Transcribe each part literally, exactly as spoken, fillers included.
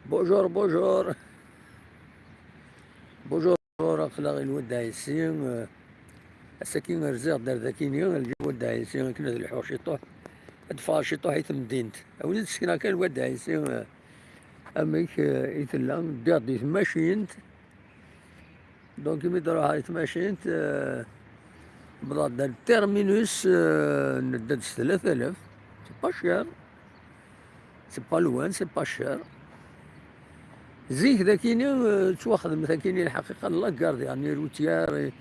Bonjour, bonjour. Bonjour, aql-aɣ i Lwad Ɛisi. Ass-agi rziɣ-d ar dakini, lǧiɣ Lwad Ɛisi akken ad lḥuɣ ciṭuḥ, ad d-ffɣeɣ ciṭuḥ i temdint. Awi-d ssekneɣ kan Lwad Ɛisi, amek i tella. Ddiɣ-d i tmacint. Donc, imi d-ruḥeɣ i tmacint, euh, wwḍeɣ-d ar terminus, euh, nedda-d s tlata alaf. C'est pas cher. C'est pas loin, c'est pas cher. Zik, dakini, euh, ttwaxdem dakini lḥaqiqa n la gare, yani routière, i,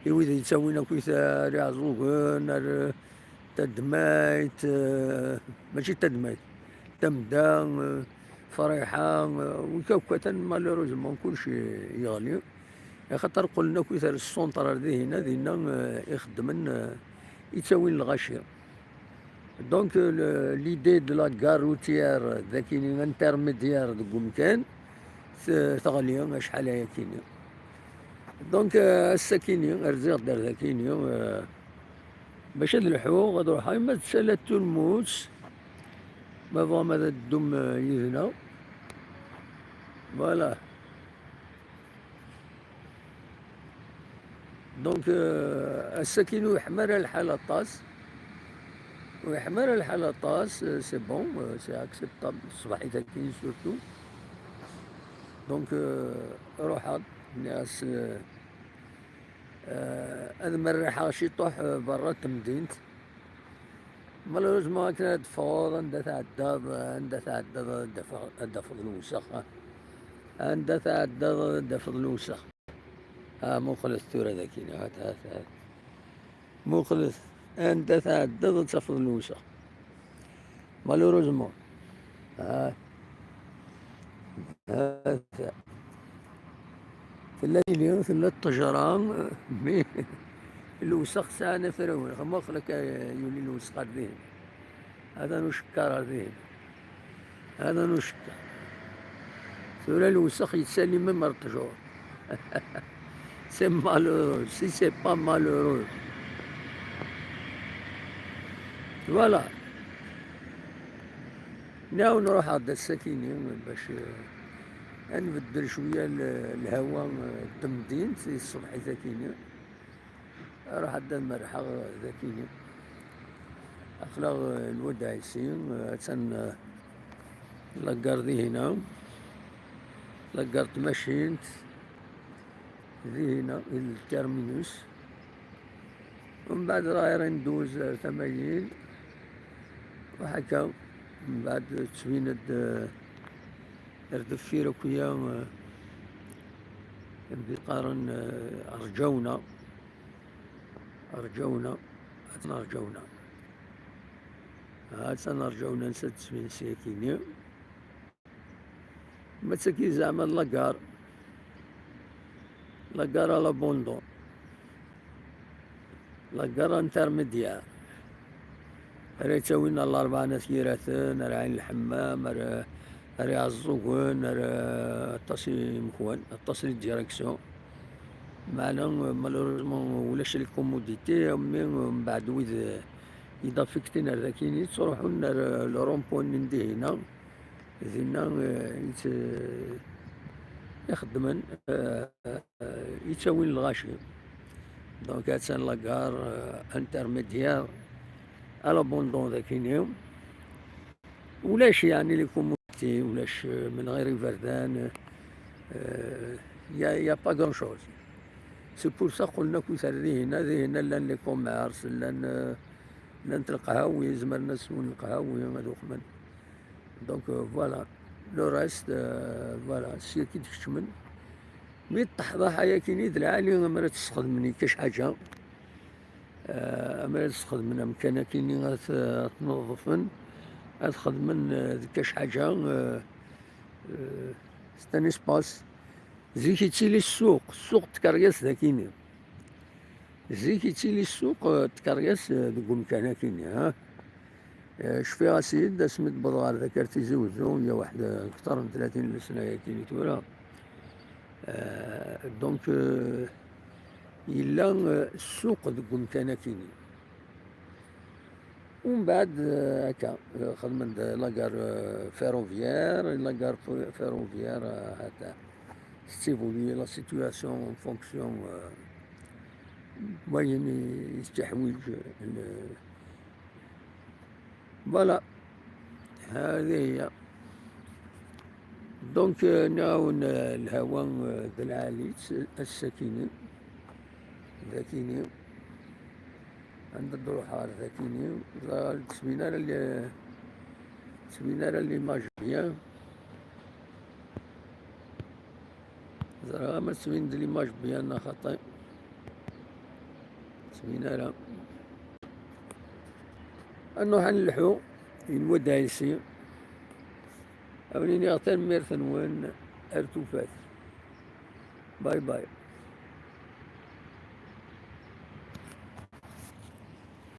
i wid yettawin akk ar Iɛeẓẓugen, ar, euh, Tadmayt, euh, mačči Tadmayt, Tamda, euh, Friḥa, euh, wikka akk atan, malheureusement, kullec yeɣli. Axaṭer qqlen akk ar ssunṭer ar dihina, dinna, euh, i xeddmen, euh, i ttawin lɣaci. Donc, euh, le, l'idée de la gare routière, euh, dakini intermédiaire deg umkan, t-, teɣli acḥal ayakini. Donc, euh, ass-akini, rziɣ-d ar dakini, euh, bac ad lḥuɣ, ad ruḥeɣ, ima d Salat Tulmut, ma tebɣam ad d-teddum, euh, yid-neɣ. Voilà. Donc, euh, ass-agi ur yeḥma ara lḥal aṭas. Ur yeḥma ara lḥal aṭas, euh, c'est bon, euh, c'est acceptable. Ṣṣbeḥ-agi surtout. Donc, euh, ruḥeɣ-d, nniɣ-as, euh, euh, ad merriḥeɣ ciṭuḥ, euh, berra n temdint. Malheureusement, akken ad teffɣeḍ, anda tɛeddaḍ, anda tɛeddaḍ, ad d-tafeḍ, ad d-tafeḍ lewsex. Anda tɛeddaḍ, ad d-tafeḍ lewsex. Ah, muqlet tura dagi, hat, hat, hat. Muqlet, anda tɛeddaḍ, ad tafeḍ lewsex. Malheureusement. Ah. Hat. Tella tili, tella ṭṭejra, mi lewsex sɛan afrawen, xemma xlak yuli lewsex ar dihin. Atan ucekkar ar dihin. Atan ucekkar. Tura lewsex yettali même ar ṭṭjur. C'est malheureux, si c'est pas malheureux. Voilà. Nniɣ-awen ruḥeɣ-d ass-akini bac, eh, ad nbeddel cwiya l-, lhawa, eh, n temdint i tṣebḥit-akini. Ruḥeɣ-d ad merrḥeɣ dakini. Aql-aɣ, eh, Lwad Ɛisi, eh, attan, eh, la gare dihina, la gare n tmacint, dihina, i terminus. Mbeɛd dɣa ara nduz ar tama-yin, u ḥakka, mbeɛd tettbin-d, eh, ar deffir akk-ya, eh, qqaren, eh, rǧawna, rǧawna, attan rǧawna. Attan rǧawna, nsa tettbin si akini. Ma d tagi zeɛma d la gare, la gare à l'abandon, la gare intermédiaire. Ara yettawin ar Larebɛa n At Yiraten, ar Ɛin Lḥemmam, ar, ar Iɛeẓẓugen, ar aṭas imekwan, aṭas n les directions. Meɛna, malheureusement, ulac les commodités, mi mbeɛd wid i d-affectin ar dakini, ttruḥun ar le rond-point n dihina. Dinna, eh, i tt-, i xeddmen, eh, eh, i ttawin lɣaci. Donc, attan la gare, eh, intermédiaire à l'abandon dakini. Ulac, yeɛni, les commodités, ulac, eh, menɣir iberdan, eh, y a, y a pas grand-chose. C'est pour ça qqlen akk ar dihina, dihina llan les commerces, llan, eh, llant lqehhawi, zemren ad swen lqehhawi, ad uxmen. Donc, euh, voilà. Le reste, euh, voilà, s yakki d-kecmen. Mi ṭṭeḥḍa ḥayakini d lɛali, amar ad tesxedmen i kac ḥaǧa. Euh, amar ad sxedmen amkan akini ad t-, ad t-neḍfen, ad xedmen, euh, d kac ḥaǧa, euh, euh, c'est un espace. Zik yettili ssuq, ssuq n tkeryas dakini. Zik yettili ssuq, euh, n tkeryas, euh, deg umkan akini, ha? Eh, cfiɣ-as-id asmi d-wwḍeɣ ɣer dagi ar Tizi Wezzu, ya waḥed, eh, kter n tlatin n lesna-yagi i tura. Eh, donc, eh, yella, eh, ssuq deg umkan-akini. ومن بعد، آه، هكا، آه، خدمن la gare, آه، ferroviaire, la gare ferroviaire, آه، هكا. C'est évolué la situation en fonction, آه، وين يستحوج ال-، voilà. هذه هي. Donc، آه، نعاون، آه، الهوى، آه، ذا العالي، السكيني. ذاكيني. عند الدروح غير ذاكيني. زرا تسمينا اللي، تسمينا اللي ماج بيان. زرا ما تسمين دي ليماج بيان خاطي. تسمينا لا. نروح نلحو. ينود عيسي. أوليني أغتان ميرثن وين أرتوفات. باي باي.